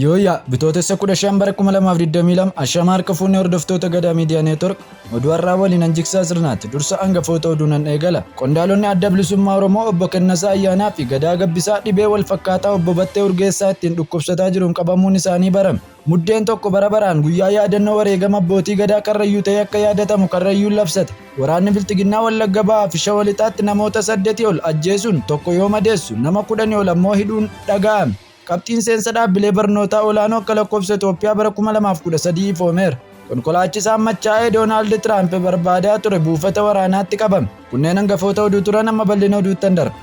Yooyyaa Bitootessa 15 bara 2022 Ashama harka fuunee hordoftoota Gadaa Miidiyaa Neetwork oduu har'aa waliin Anjiksaa Sirnaatti dursa hangafoota oduu nan eegala. Qondaalonni Adda Bilisummaa Oromoo Obbo Kennasaa Ayyaanaa fi Gadaa Gabbisaa dhibee wal fakkaataa Obbo Battee Urgeessaa ittiin dhukkubsataa jiruun qabamuun isaanii barame. Muddeen 1 bara baraan guyyaa yaadannoo wareegama abbootii Gadaa Karrayyuu ta'ee akka yaadatamu Karrayyuun labsate. Waraanni Bilxiginnaa Wallagga Bahaa fi Shawa Lixaatti namoota saddetii ol ajjeesuun tokko yoo madeessu nama kudhanii ol ammoo hidhuun dhaga'ame. Qabxiin seensa dhaabbilee barnootaa olaanoo akka lakkoofsa Itoophiyaa bara 2013 ifoomeera. Konkolaachisaan machaa'ee Doonaald Tiraamp barbaadaa ture buufata waraanaatti qabame. Kunneen hangafoota oduu turan amma bal'ina oduuttan darba.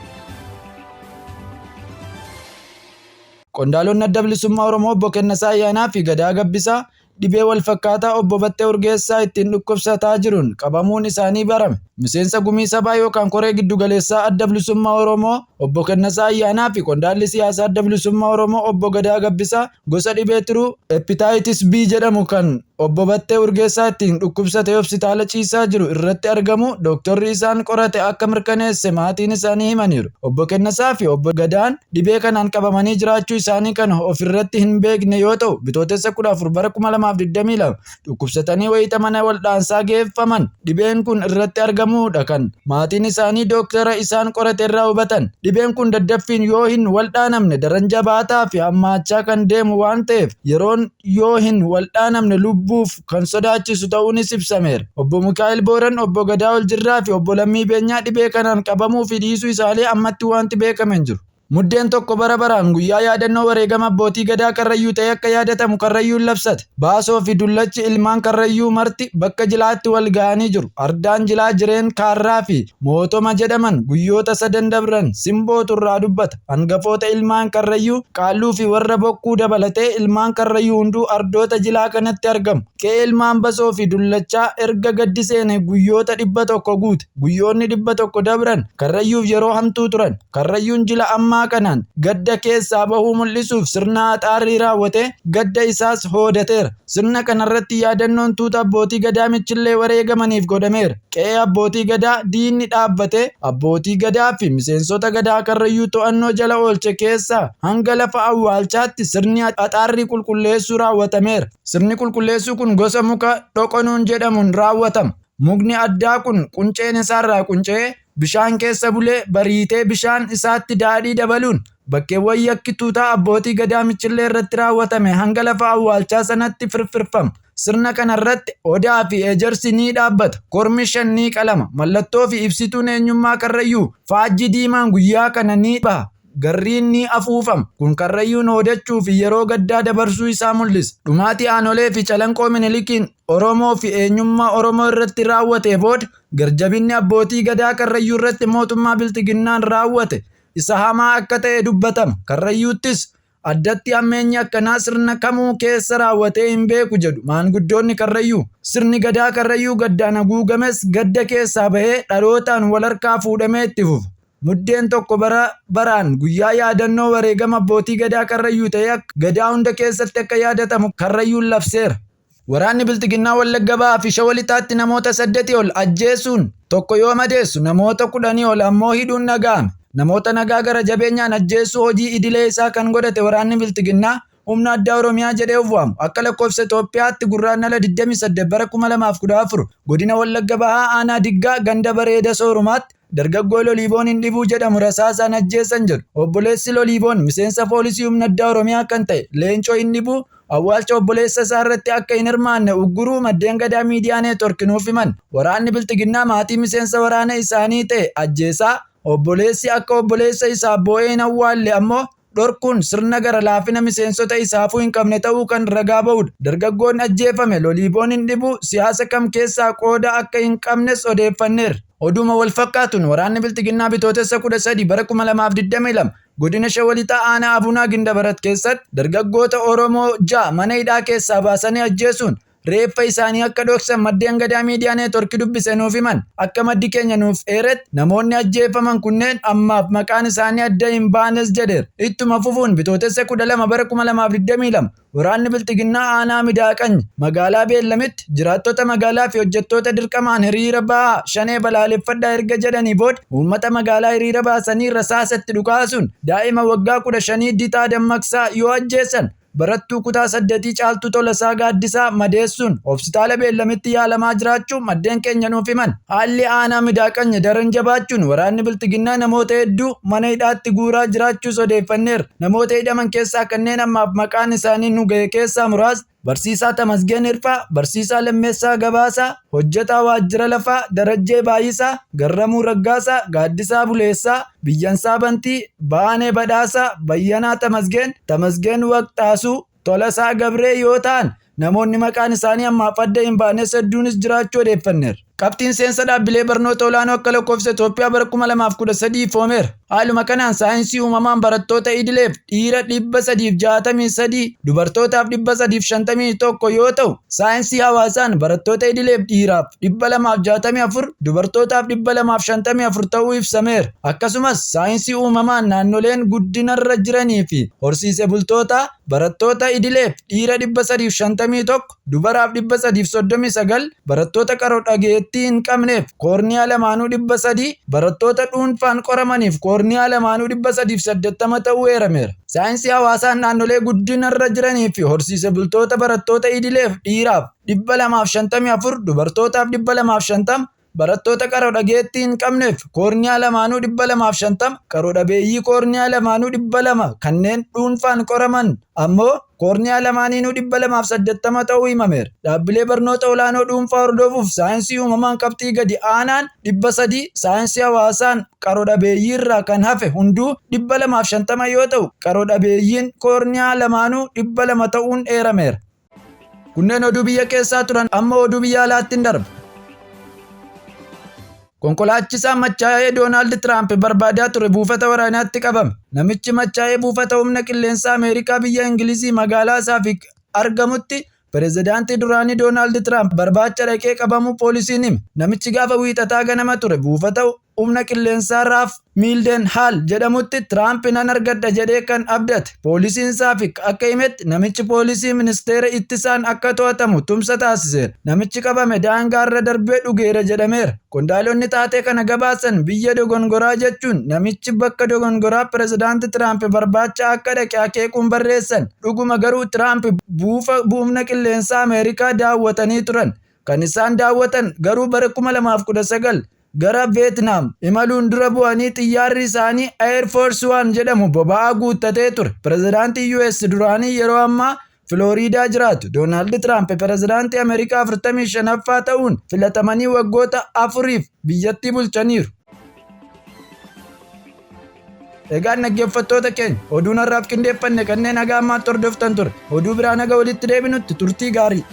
Qondaalonni Adda Bilisummaa Oromoo Obbo Kennasaa Ayyaanaa fi Gadaa Gabbisaa dhibee walfakkaataa Obbo Battee Urgeessaa ittiin dhukkubsataa jiruun qabamuun isaanii barame. Miseensa Gumii Sabaa yookaan Koree Giddugaleessaa Adda Bilisummaa Oromoo Obbo Kennasaa Ayyaanaa fi qondaalli siyaasaa Adda Bilisummaa Oromoo Obbo Gadaa Gabbisaa gosa dhibee tiruu Hepatitis B jedhamu kan Obbo Battee Urgeessaa ittiin dhukkubsatee hopsitaala ciisaa jiru irratti argamuu dooktorri isaan qorate akka mirkaneesse maatiin isaanii himaniiru. Obbo Kennasaa fi Obbo Gadaan dhibee kanaan qabamanii jiraachuu isaanii kan of irratti hin beekne yoo ta'u, Bitootessa 14 bara 2022 dhukkubsatanii wayita mana waldhaansaa geeffaman dhibeen kun irratti argamuudha kan maatiin isaanii dooktara isaan qorate irraa hubatan. Dhibeen kun daddaffiin yoo hin waldhaanamne daran jabaataa fi hammaachaa kan deemu waan ta'eef yeroon yoo hin waldhaanamne lubbuuf kan sodaachisu ta'uunis ibsameera. Obbo Mikaa'el Booran, Obbo Gadaa Oljirraa fi Obbo Lammii Beenyaa dhibee kanaan qabamuu fi dhiisuu isaanii ammatti waanti beekame hin jiru. Muddeen 1 bara baraan guyyaa yaadannoo wareegama abbootii Gadaa Karrayyuu ta'ee akka yaadatamu Karrayyuun labsate. Baasoo fi Dullachi ilmaan Karrayyuu marti bakka jilaatti wal ga'anii jiru. Ardaan jilaa Jireen Kaarraa fi Mootoma jedhaman guyyoota sadan dabran simbootu irraa dubbata. Hangafoota ilmaan Karrayyuu, Qaalluu fi warra Bokkuu dabalatee ilmaan Karrayyuu hunduu ardoota jilaa kanatti argamu. Qe'ee ilmaan Basoo fi Dullachaa erga gaddi seene guyyoota 100 guute. Guyyoonni 100 dabran Karrayyuuf yeroo hamtuu turan. Karrayyuun jila ammaa kanaan gadda keessaa bahuu mul'isuuf sirna haxaarrii raawwatee gadda isaas hoodateera. Sirna kanarratti yaadannoon tuuta abbootii Gadaa Michillee wareegamaniif godhameera. Qe'ee abbootii Gadaa diinni dhaabbatee abbootii Gadaa fi miseensota Gadaa Karrayyuu to'annoo jala oolche keessaa hanga lafa awwaalchaatti sirni haxaarrii qulqulleessuu raawwatameera. Sirni qulqulleessuu kun gosa muka dhoqonuun jedhamuun raawwatama. Mukni addaa kun qunceen isaarraa qunca'ee bishaan keessa bulee bariitee bishaan isaatti daadhii dabaluun bakkeewwan yakki tuutaa abbootii Gadaa Michillee irratti raawwatame hanga lafa awwaalchaa sanatti firfirfama. Sirna kanarratti Odaa fi Ejersi ni dhaabbata. Kormi 5 ni qalama. Mallattoo fi ibsituun eenyummaa Karrayyuu faajjii diimaan guyyaa kana ni baha. Garriin ni afuufama. Kun Karrayyuun hoodachuu fi yeroo gaddaa dabarsuu isaa mul'isa. Dhumaatii Aanolee fi Calanqoo Minilikiin Oromoo fi eenyummaa Oromoo irratti raawwatee booda garjabinni abbootii Gadaa Karrayyuu irratti mootummaa Bilxiginnaan raawwate isa hamaa akka ta'e dubbatama. Karrayyuuttis addatti hammeenyi akkanaa sirna kamuu keessa raawwatee hin beeku jedhu maanguddoonni Karrayyuu. Sirni Gadaa Karrayyuu gaddaan haguugames gadda keessaa bahee dhalootaan wal harkaa fuudhamee itti fufa. Muddeen 1 bara baraan guyyaa yaadannoo wareegama abbootii Gadaa Karrayyuu ta'ee akka Gadaa hunda keessatti akka yaadatamu Karrayyuun labseera. Waraanni Bilxiginnaa Wallagga Bahaa fi Shawa Lixaatti namoota saddetii ol ajjeesuun tokko yoo madeessu namoota kudhanii ol ammoo hidhuun dhaga'ame. Namoota nagaa gara jabeenyaan ajjeesuu hojii idilee isaa kan godhate waraanni Bilxiginnaa humna addaa Oromiyaa jedhee of waamu akka lakkoofsa Itoophiyaatti Gurraandhala 28 bara 2014 godina Wallagga Bahaa aanaa Diggaa ganda Bareeda Soorumaatti dargaggoo Loliiboon Hindhibuu jedhamu rasaasaan ajjeesan jedhu. Obboleessi Loliiboon miseensa poolisii humna addaa Oromiyaa kan ta'e Leencoo Hindhibuu awwaalcha obboleessa isaa irratti akka hin hirmaanne ugguruu maddeen Gadaa Miidiyaa Neetwork nuuf himan. Waraanni Bilxiginnaa maatii miseensa waraana isaanii ta'e ajjeesaa, obboleessi akka obboleessa isaaf boo'ee hin awwaalle ammoo dhorkuun sirna gara laafina miseensota isaafuu hin qabne ta'uu kan ragaa ba'udha. Dargaggoon ajjeefame Loliiboon Hindhibuu siyaasa kam keessaa qooda akka hin qabnes odeeffanneerra. Oduma wal fakkaatuun waraanni Bilxiginnaa Bitootessa 13 bara 2022 godina Shawa Lixaa aanaa Abunaa Gindabarat keessatti dargaggoota Oromoo 6 mana hidhaa keessaa baasanii ajjeesuun reeffa isaanii akka dhoksan maddeen Gadaa Miidiyaa Neetwork dubbise nuuf himan. Akka maddi keenya nuuf eeretti namoonni ajjeefaman kunneen ammaaf maqaan isaanii adda hin baanes jedheera. Ittuma fufuun Bitootessa 12 bara 2022 waraanni Bilxiginnaa aanaa Midaaqany magaalaa Beellamitti jiraattota magaalaa fi hojjettoota dirqamaan hiriira bahaa shanee balaaleffadhaa erga jedhanii booda uummata magaalaa hiriira baasanii rasaasa itti dhukaasuun daa'ima waggaa 15 Ditaa Dammaqsaa yoo ajjeesan barattuu kutaa 8 Caaltuu Tolasaa Gaaddisaa madeessuun hospitaala Beellamitti yaalamaa jiraachuu maddeen keenya nuuf himan. Haalli aanaa Midaaqany daran jabaachuun waraanni Bilxiginnaa namoota hedduu mana hidhaatti guuraa jiraachuus odeeffanneerra. Namoota hidhaman keessaa kanneen ammaaf maqaan isaanii nu gahe keessaa muraasni Barsiisaa Tamasgeen Hirphaa, Barsiisaa Lammeessaa Gabaasaa, Hojjetaa Waajjira Lafaa Darajjee Baay'isaa, Garramuu Raggaasaa, Gaaddisaa Buleessaa, Biyyansaa Bantii, Baanee Badhaasaa, Bayyanaa Tamasgeen, Tamasgeen Waqxaasuu, Tolasaa Gabree yoo ta'an namoonni maqaan isaanii ammaaf adda hin baanes hedduunis jiraachuu odeeffanneerra. Qabxiin seensa dhaabbilee barnoota olaanoo akka lakkoofsa Itoophiyaa bara 2013 ifoomeera. Haaluma kanaan saayinsii uumamaan barattoota idileef dhiira 363, dubartootaaf 351 yoo ta'u, saayinsii hawaasaan barattoota idileef dhiiraaf 264, dubartootaaf 254 ta'uu ibsameera. Akkasumas saayinsii uumamaan naannoleen guddinarra jiranii fi horsiise bultootaa barattoota idileef dhiira 351, dubaraaf 339, barattoota qaroo dhageettii hin qabneef koorniyaa lamaanuu 300, barattoota dhuunfaan qoramaniif koorniyaa lamaanuu 380 ta'uu eerameera. Saayinsii hawaasaan naannolee guddinarra jiranii fi horsiise bultoota barattoota idileef dhiiraaf 254, dubartootaaf 250, barattoota qaroo dhageettii hin qabneef koorniyaa lamaanuu 250, qaroo dhabeeyyii koorniyaa lamaanuu 200, kanneen dhuunfaan qoraman ammoo koorniyaa lamaaniinuu 280 ta'uu himameera. Dhaabbilee barnoota olaanoo dhuunfaa hordofuuf saayinsii uumamaan qabxii gadi aanaan 300, saayinsii hawaasaan qaroo dhabeeyyii irraa kan hafe hunduu 250 yoo ta'u, qaroo dhabeeyyiin koorniyaa lamaanuu 200 ta'uun eerameera. Kunneen oduu biyya keessaa turan, amma oduu biyya alaatti hin darba. Konkolaachisaan machaa'ee Doonaald Tiraamp barbaadaa ture buufata waraanaatti qabame. Namichi machaa'ee buufata humna qilleensaa Ameerikaa biyya Ingilizii magaalaa Saafik argamutti pirezidaantii duraanii Doonaald Tiraamp barbaacha dhaqee qabamuu poolisiin hime. Namichi gaafa Wiixataa ganama ture buufata humna qilleensaa Raaf Miilden Haal jedhamutti Tiraamp nan argadha jedhee kan abdate. Poolisiin Saafik akka himetti namichi poolisii ministeera ittisaan akka to'atamu tumsa taasiseera. Namichi qabame daangaarra darbee dhugeera jedhameera. Qondaalonni taatee kana gabaasan biyya dogongoraa jechuun namichi bakka dogongoraa pirezidaanti Tiraamp barbaacha akka dhaqe akeekuun barreessan. Dhuguma garuu Tiraamp buufa humna qilleensaa Ameerikaa daawwatanii turan. Kan isaan daawwatan garuu bara 2019 gara Veetnaam imaluun dura bu'anii xiyyaarri isaanii Air Force One jedhamu boba'aa guuttatee ture. Pirezidaantii US duraanii yeroo ammaa Filooriidaa jiraatu Doonaald Tiraamp pirezidaantii Ameerikaa 45ffaa ta'uun filatamanii waggoota afuriif biyyattii bulchaniiru. Egaan dhaggeeffattoota keenya, oduun har'aaf qindeeffanne kanneen haga ammaatti hordoftan ture. Oduu biraan haga walitti deebinutti turtii gaarii.